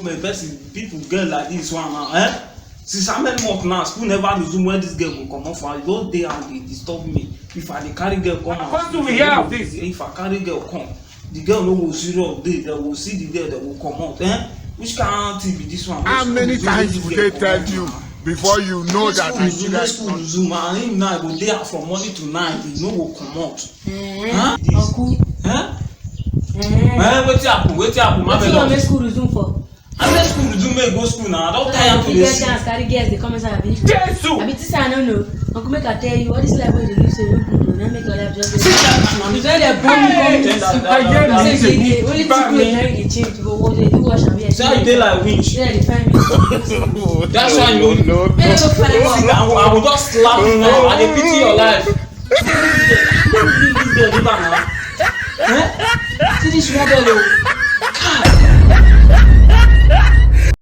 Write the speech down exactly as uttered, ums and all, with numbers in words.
My person, people get like this one now, eh? Since how many months now, school never resume, when this girl go comot for house? Those day and dey disturb me. If I dey carry girl come out, What do we have this? If I carry girl come, the girl no go serious dey, they go see the girl, they go comot, eh? Which kind thing be this one? How many times would they tell you before you know that I need School that school money? Resume, and him now go dey house from morning to night, he no go comot. Huh? Uncle. Huh? Eh. Eh, wetin happen? Wetin happen? Wetin you Marvelous. make school resume for? I make school resume, make go school now. I don tire If to you dey get see. Chance carry girls dey come inside abi? Jesu! Abi this I no know. Uncle, make I tell you, all this life wey you dey live so, you no good o. Na make your life just dey. See that man, You don dey born me come this. Tell that, I that, hear that, Say music. you dey only two clothes na you dey change. You go wash, you dey wash am. Yes. See how you dey like winch. Say I dey find you. That's why you. Make you find See, I will, I will just slap you now. I dey pity your life. Leave this girl, leave her now. Eh? See this small girl o.